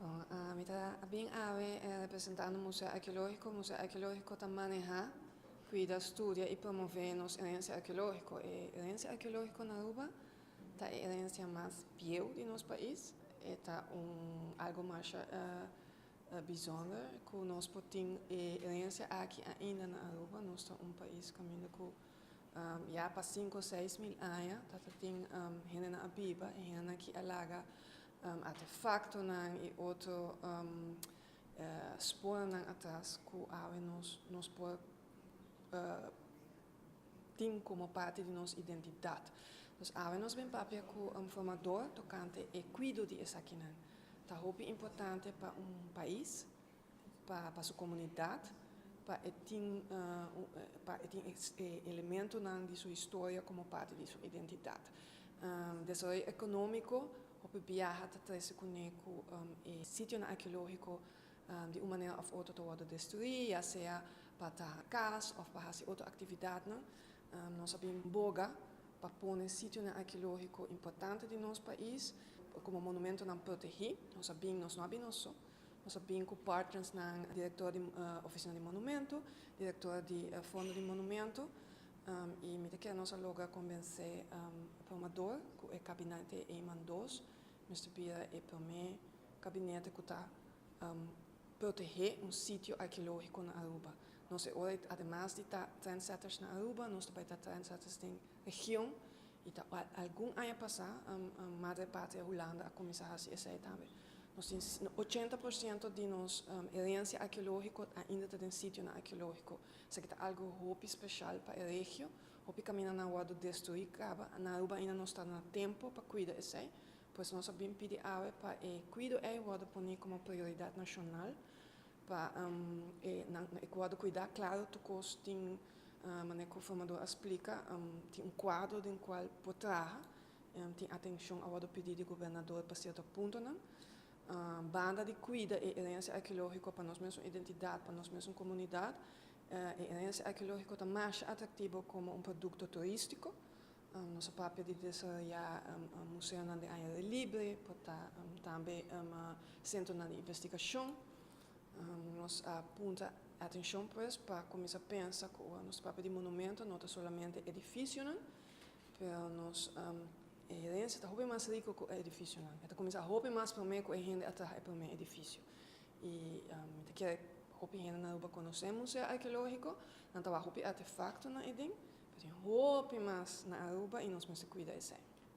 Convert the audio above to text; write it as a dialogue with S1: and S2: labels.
S1: Bon, mi ta bin awe representando Museo Arkeológiko. Museo Arkeológiko ta manehá, kuida, studia i promové nos herensia arkeológiko. E herensia arkeológiko na Aruba ta e herensia mas bieu di nos pais. E ta un algo masha bijzonder ku nos por tin e herensia aki ainda na Aruba. Nos ta un pais kaminda ku ya pa 5 o 6 mil aña ta tin hendenan a biba i hendenan ki a laga artefaktonan i otro spoornan atras ku awe nos por tin komo parti di nos identidat. Dus awe nos a bin papia ku un formador tokante e kuido di esakinan. Ta hopi importante pa un pais, pa su komunidat, pa e tin elementonan di su historia komo parti di su identidat. Desaroyo ekonómiko, hopi biaha ta trese kuné ku e sitio arkeológiko di un manera òf otro ta wòrdu destruí, ya sea pa traha kas òf pa hasi otro aktividatnan. Nos a bin boga pa pone sitio arkeológiko importante di nos pais komo monumentonan protegí. Nos no a bin nos so. Nos a bin ku partnersnan, direktor di ofisina di monumento, direktor di fondo di monumento, i mi ta kere nos a logra konvensé formador ku e gabinete Eman 2 mester bira e promé gabinete ku ta protegé un sitio arkeológiko na Aruba. Nos ora, ademas di ta trendsetters na Aruba, nos tambe ta trendsetters den region i ta algun aña pasá Madre Patria Hulanda a kuminsá hasi esei tambe. Nos tin 80% di nos herensia arkeológiko ainda ta den sitio arkeológiko. Esaki ta algo hopi spesial pa e region. Hopi kamindanan a wòrdu destruí kaba. Na Aruba ainda nos ta na tempu pa kuida esei. Pues nos a bin pidi awe pa e kuido ei wòrdu poné komo prioridat nashonal pa e wòrdu kuidá. Klaro, tur kos tin, manera ku formador a splika, tin un kuadro den kual por traha, tin atenshon a wòrdu pidi di gobernador pa sierto puntonan. Banda di kuida e herensia arkeológiko pa nos mes identidat, pa nos mes komunidat, e herensia arkeológiko ta mas atraktivo komo un produkto turístiko. Nos a papia di desaroyá museonan di aire libre, por ta tambe sentronan di investigashon. Nos a punta atenshon pues pa kuminsá pensa ku nos papia di monumento no ta solamente edifisionan, pero nos herensia ta hopi mas riku ku edifisionan. E ta kuminsá hopi mas promé ku e hende a traha e promé edifisio. I mi ta kere hopi hende na Aruba konosé museo arkeológiko, nan ta wak hopi artefaktonan ei den, pero tin hopi mas na Aruba i nos mester kuida esei.